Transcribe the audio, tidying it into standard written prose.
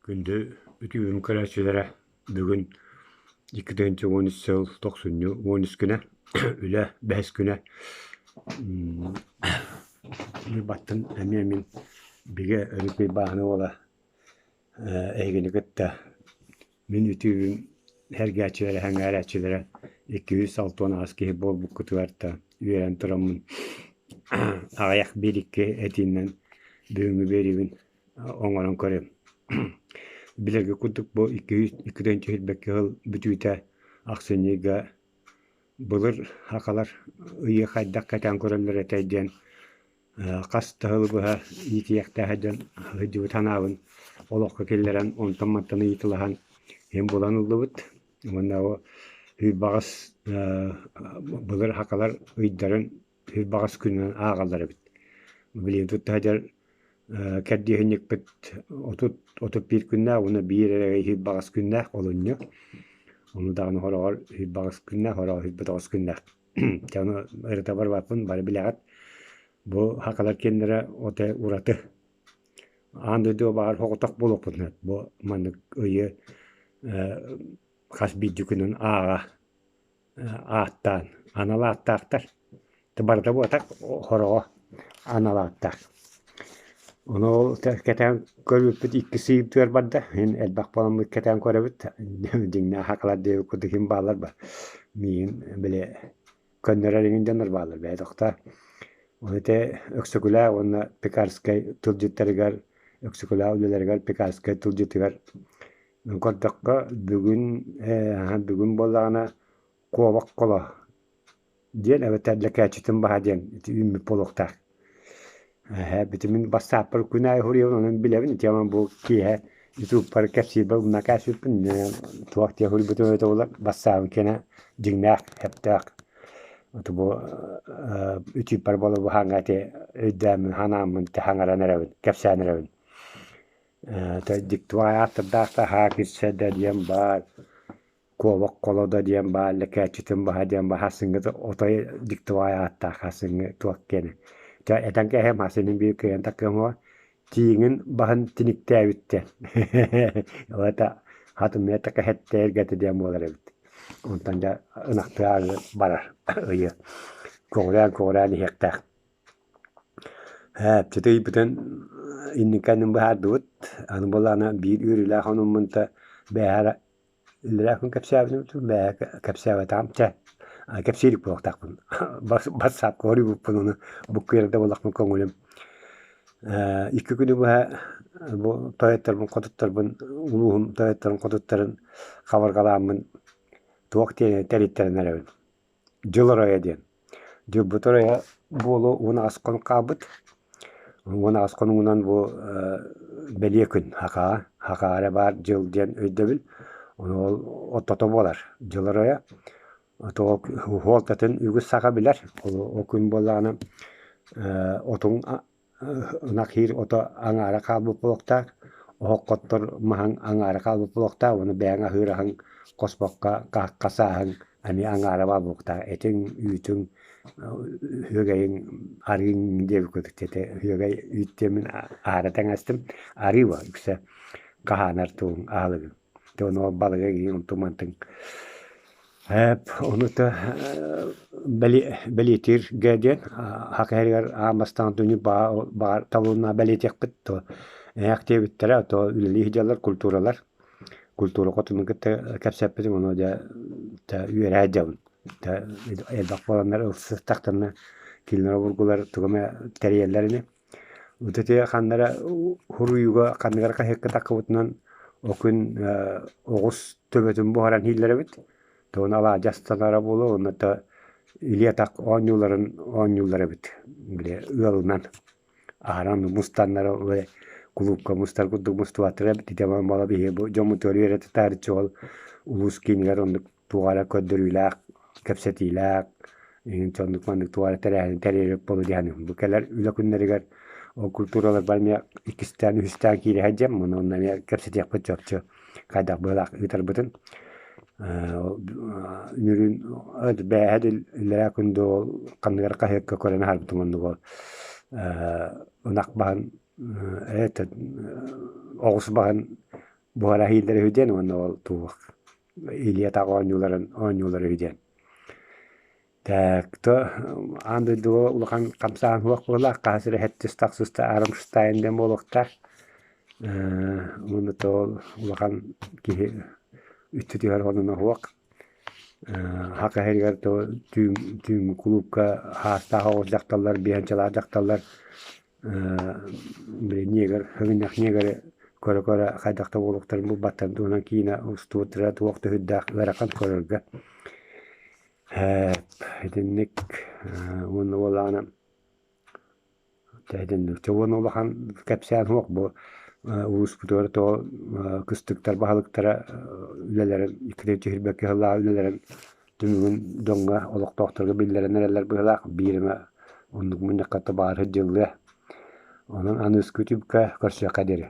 Күндү үтүөм көрөөччүлэрэ, бүгүн 2013 сыл тохсунньу 13 күнэ, үлэ бэһис күнэ. Ньурбаттан эмиэ мин Бигэ Өрүкүй Бааһына уола эһигини кытта мин үтүөбүн сэргээччилэрэ, сэҥээрээччилэрэ 268 киһи буолбуккутугар да үөрэн тураммын аҕыйах биир-икки этиинэн бүгүҥҥү биэриибин оҥорон көрүөм. Билэргэ курдук бу 200 2 сыл бүтүүтэ ахсынньыга былыр сахалар ыйы хайдах кэтээн көрөллөр этэй диэн хас да сылы быһа иитийэхтээх дьон сылдьыбыт санаабын олоххо киллэрэн онтон-мантан ыйыталаһан иһин булан ыллыбыт. Уонна ол баҕас былыр сахалар ыйдарын баҕас күнүнэн ааҕаллар эбит. Билигин тутта сылдьар кэрдииһинньикпит 30-31 күннээх уонна биир эрэ баҕас күннээх олунньу. Ону даҕаны хороҕор баҕас күннээх, хороҕор баҕас күннээх. Дьэ ону ырыта барбаппын, бары билэҕит. Бу сахалар киэннэрэ отой ураты. Аан дойдуга баҕар соҕотох буолуохпут бу маннык ыйы хас биирдии күнүн ааҕа ааттаан анал ааттаахтар. Барыта буотах хороҕо анал ааттаах. Ону ол кэтээн көрбүппүт иккис ыйбытыгар барда. Мин элбэх буоламмыт кэтээн көрөбүт. Дьиҥнээх сахалар диэбит курдук иһин бааллар ба. Миигин били көннөрөр иҥин дьоннор бааллар бэйэ тохтоо. Ол ити Өксөкүлээх уонна Пекарскай тылдьыттарыгар, Өксөкүлээх үлэлэригэр Пекарскай тылдьытыгар көрдөххө бүгүн бүгүн буоллаҕына куобах холо диэн эбэтэр лэкээччитин баһа диэн ити үүммүт буолуохтаах. Эһээ битимин бассааппар күн аайы суруйабын онон билэбин ити бу киэһэ ютубпар кэпсиирбэр умна кээспиппин туох диэн суруйбутум эбитэ буоллар бассаабын киэнэ дьиҥнээх сөптөөх ото бу ютубпар буола быһааҥҥа ити өйдөөммүн санааммын хаҥаран эрэбин кэпсээн эрэбин. Диктуай ааттардаах да аһаа кирсэ да диэн баар Куобах холодо диэн баар, лэкээччитин баһа диэн баар, сарсыҥҥы отой диктовай ааттаах сарсыҥҥы туох диэни. Дьэ этэн кээһиэм сарсынын биир кыайан такыам уо тииҥин баһын тиниктээбит диэн. Ол это хатымыйа такаһэттэ эргэтэ диэн буолар эбит. Онтон дьэ ынахтыы барар ыйы. Көҕүрээн-көҕүрээн иһиэхтээх. Ээ, чөтө ыйбытын инниккэннин быһаардыбыт. Аны буоллаҕына биир үөрүүлээх онуммунта бээһэ Иллэрээ күн кэпсээбитим бээ кэпсээбэтэҕим чэ кэпсиир буолуохтаахпын бассаапка хоруйбуппун ону буккуйар да буоллахпын көҥүлүм икки күнү быһа бу тойотторбун хотуттарбын улууһум тойотторун хотуттарын хабарҕалааммын туох диэни тэриттэрэн эрэбин Дьыл оройо диэн. Дьылбыт оройо буолуо 18 хонук хаалбыт. 18 хонугунан бу бэлиэ күн Хакаа. Хакаа эрэ баар дьыл диэн өйдөбүл. Ону ол ортото буолар дьыл оройо. Суолтатын үгүс саха билэр. Ол күн буоллаҕына отуҥ ынах иир ото аҥаара хаалбыт буолуохтаах, оһоххоттор маһыҥ аҥаара хаалбыт буолуохтаах уонна бэйэҥ аһыыр аһыҥ хоспоххо хасааһыҥ эмиэ аҥаара баар буолуохтаах. Этиҥ, үүтүҥ, үөгэйиҥ, арыыҥ диэбит курдук ити үөгэй үүт диэммин аһара тэҥэстим. Арыы буолар үксэ хаһаанар тугуҥ аһылыгыҥ. Ону балыгы игин онтуҥ-мантыҥ Ону бэлиэтииргэ диэн саха иһигэр аан бастаан баҕар талылынна бэлиэтиэхпит то эһээх диэбиттэрэ то үлэлии сылдьаллар культуралар культура хотунун кытта кэпсэппитим ону дьэ үөрэ сылдьабын элбэх буоланнар ылсыстахтарына кинилэр обургулар тугу эмэ тэрийэллэр ини Вот ити ханна эрэ суруйууга ханнык эрэ хаһыакка таххыбытынан ол күн оҕус төбөтүн буһаран иһиллэр эбит. Тугун алаадьы астанара буолуо уонна то илии-атах оонньууларын оонньууллар эбит. Били ыалынан аһаран мустаннар кулуупка мустар курдук мустубаттар эбит. Ити мала биһиги бу дьоммутугар үөрэтэ таарыччы ол улуус киинигэр оннук туох эрэ көрдөрүүлээх, кэпсэтиилээх, оннук маннык туох эрэ тэрээһини тэрийэр буолуо дии саныыбын. Бу кэлэр үлэ күннэригэр ол культураларбар эмиэ иккистээн, үһүстээн киирэ сылдьыам, онно эмиэ кэпсэтиэхпит чопчу хайдах быһыылаах ыытарбытын. Үнүрүүн бээһэ иллэрээ күн дуу ханнык эрэ хаһыакка көрөн аһарбытым оннук ол ынах баһын оҕус баһын. Буһара иһииллэр үһү диэн уонна ол туох илии-атах оонньууларын оонньуулар үһү диэн. Так, то аан дойдуга улахан хамсааһын суох буоллаах, хаһыс эрэ сэттис тахсыста Рамштайн диэн буолуохтаах. Уонна то ол улахан киһи үттүтүгэр онуна суох. Саха сиригэр то түүн түүҥҥү кулуупка хаастаах оҕус дьахталлар, биһанчалаах дьахталлар били ньиэгэр, сыгынньах ньиэгэри көрө-көрө хайдах да буолуохтарын булбаттарын туһунан киинэ устубуттара туох да сүрдээх ыарахан көрөргө. Итинник уонна буоллаҕына итинник чэ уонна улахан кэпсээн суох бу улууспутугар тоҕо кыстыктар баһылыктара үлэлэрин иккитэ түһэрбэккэ сыллаах үлэлэрин түмүгүн дьоҥҥо олохтоохторго биллэрэн эрэллэр быһыылаах биир эмэ оннук мунньахха табаарыһы дьыллыа. Онон аныгыскы түбүккэ көрсүөххэ диэри.